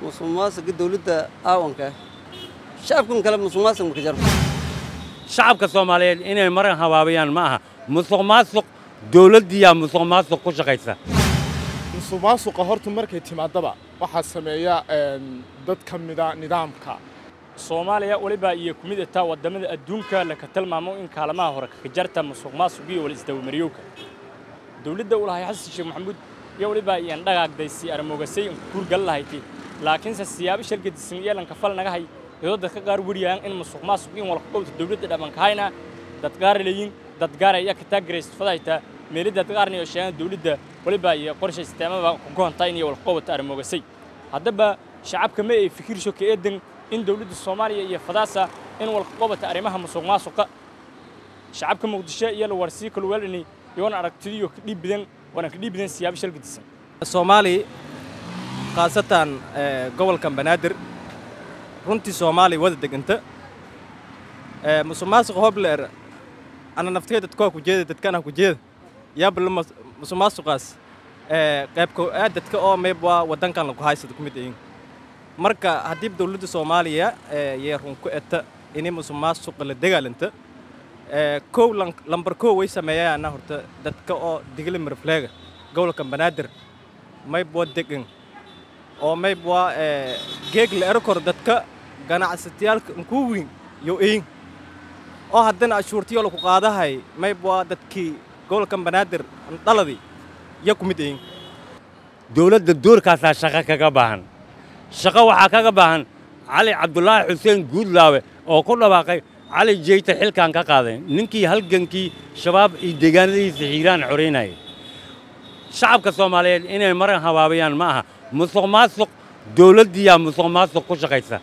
Musuqmaasuqa dowladda aawanka, shacabkan kale musuqmaasuq ma ka jaro. Shacabka Soomaaliyeed inay maran habaabiyaan ma aha. Musuq maasuq dowladdiyaa musuq maasuq ku shaqaysa. Musuqmaasuqa horta markay timaadaba waxaa sameeya dad ka mida nidaamka. Soomaaliya weliba iyo ku mid ataa waddamada adduunka laka tilmaamo in kaalmaha hore kaga jarta musuqmaasuq iyo wal isdawmariyowka. Dowladda uu lahay Xasan Sheekh Maxamuud iyo weliba iyan dhagaagday si armoogasay in kuurgal lahayti, laakiinse siyaabo shargadisan iyo lanka fal naga hay, iyadoo dadka qaar weriyaan in musuqmaasuq in wal qabto dowladda dhabankahayna dad qaar leeyiin, dad gaar ayaa ka taageeraysa fadayta meelida, dad qaarna iyo sheegan dowladda weliba iyo qorshe isteemaba ku goontaa in wal qabto armoogasay. Haddaba shacabka ma ay fikirsho ka eedan in dowladda Soomaaliya iyo fadaasa in wal qabata arrimaha musuqmaasuqa? Shacabka Muqdisho iyo la warsii kulweelini iyoona aragtidiyo ka dhiib badan, waana ka dhiib badan siyaabo shalgadisan. Soomaali, khaasatan gobolkan Banaadir, runtii Soomaaliya wada deganta musuqmaasuqa hobleer ana nafteeda dadka ku jeeda, dadkana ku jeeda yaaba musuqmaasuqaas qaybka aad dadka oo mayb waa waddankan lagu haysada ku mid yihiin. Marka haddii dowladda Soomaaliya yee run ku eta inay musuqmaasuqa la dagaalanta, kow lambar kow way sameeyaana horta dadka oo Digli Mirifleega gobolka Banaadir mayb waa degan oo mayb waa geeg la erkor dadka ganacsatayaalka inkuu weyn yo eyin oo haddana ashuurtiyo laku qaadahay mayb waa dadkii gobolkan Banaadir dhaladii ya ku mid eyin. Dowladda doorkaasaa shaqo kaga baahan. Shaqo waxaa kaga baahan Cali Cabdulaahi Xuseen Guudlaawe oo ku dhawaaqay Cali Jeyte xilkan ka qaaday, ninkii halgankii Shabaab iyo deegaanadiisa Xiiraan xoreynayay. Shacabka Soomaaliyeed inay maran habaabiyaan ma aha. Musuq maasuq dowladdiyaa musuq maasuq ku shaqaysa,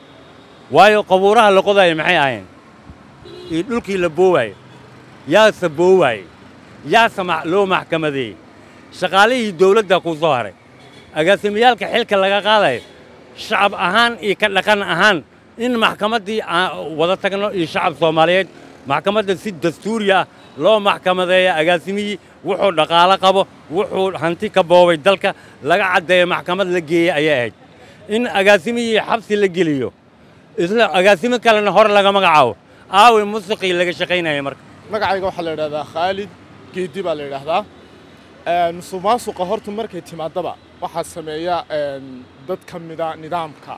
waayo qabuuraha la qodaya maxay ahayn iyo dhulkii la boowaayey? Yaase boowaayey? Yaase loo maxkamadeeyey? Shaqaalihii dowladda kuu soo haray, agaasimiyaalka xilka laga qaadayo, shacab ahaan iyo ka dhaqan ahaan in maxkamaddii wada tagno iyo shacab Soomaaliyeed maxkamadda si dastuuri ah loo maxkamadeeya agaasimihii wuxuu dhaqaalo qabo, wuxuu hanti ka boobay dalka laga caddeeyo, maxkamad la geeyey ayay ahayd. In agaasimihii xabsi la geliyo, isla agaasimo kalena hor laga magacaabo, aaway musuqii laga shaqaynaya marka? Magacayga waxaa la yidhahdaa Khaalid Geedi baa la yidhaahdaa. Musuqmaasuqa horta markay timaadaba waxaa sameeya dad ka mida nidaamka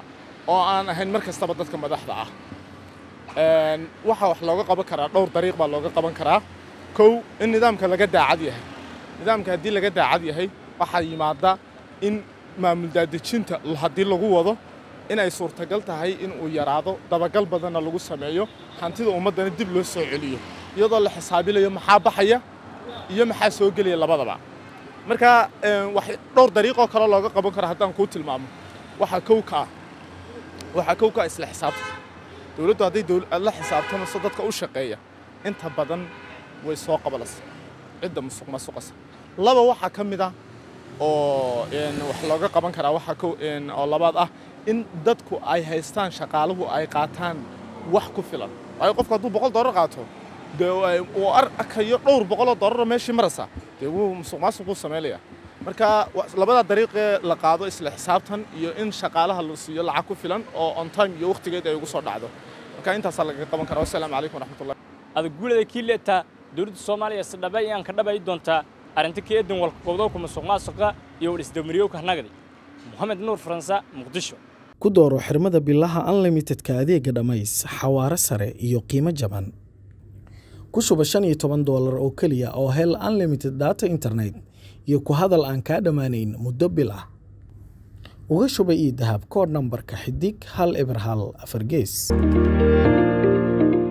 oo aan ahayn mar kastaba dadka madaxda ah. Waxaa wax looga qaban karaa dhowr dariiq baa looga qaban karaa. Kow, in nidaamka laga daacad yahay. Nidaamka haddii laga daacad yahay, waxaa yimaada in maamul daadejinta haddii lagu wado in ay suurtagal tahay in uu yaraado, dabagal badanna lagu sameeyo, hantida ummaddana dib loo soo celiyo, iyadoo la xisaabilayo maxaa baxaya iyo maxaa soo gelaya labadaba. Marka wax dhowr dariiqoo kale looga qaban karo haddaan kuu tilmaamo, waxaa kow ka ah isla xisaabta. Dowladdu hadday la xisaabtamayso dadka u shaqeeya, inta badan way soo qabalaysa cidda musuq maasuqasa. Laba, waxaa ka mid ah oo wax looga qaban karaa, waxaa kow oo labaad ah in dadku ay haystaan, shaqaaluhu ay qaataan wax ku filan. Waayo qofku hadduu $100 qaato, dee uu arkayo dhowr boqoloo dollar meeshii maraysa, dee wuu musuq maasuq buu samaynayaa. Marka labada dariiqee la qaado, isla xisaabtan iyo in shaqaalaha la siiyo lacag ku filan oo on time iyo waqtigeeda ay ugu soo dhacdo. Marka intaasaa lagaga qaban karaa. Wassalaamu calaykum waraxmatullah. Adag guulada kii leetaa dowladda Soomaaliya si dhaba ayaan ka dhabay doontaa arrinta ka eedan walka qobdowka musuqmaasuqa iyo wal isdawmariyowka nagadi. Mohamed Nuur Faransa, Muqdisho. Ku dooro xirmada bilaha unlimitedka adeega Dhammays, xawaare sare iyo qiimo jaban. Ku shuba $15 oo keliya oo hel unlimited data internet iyo ku hadal aan kaa dhammaanayn muddo bil ah. Uga shuba ii Dahab koodh nambarka *100 4 gees.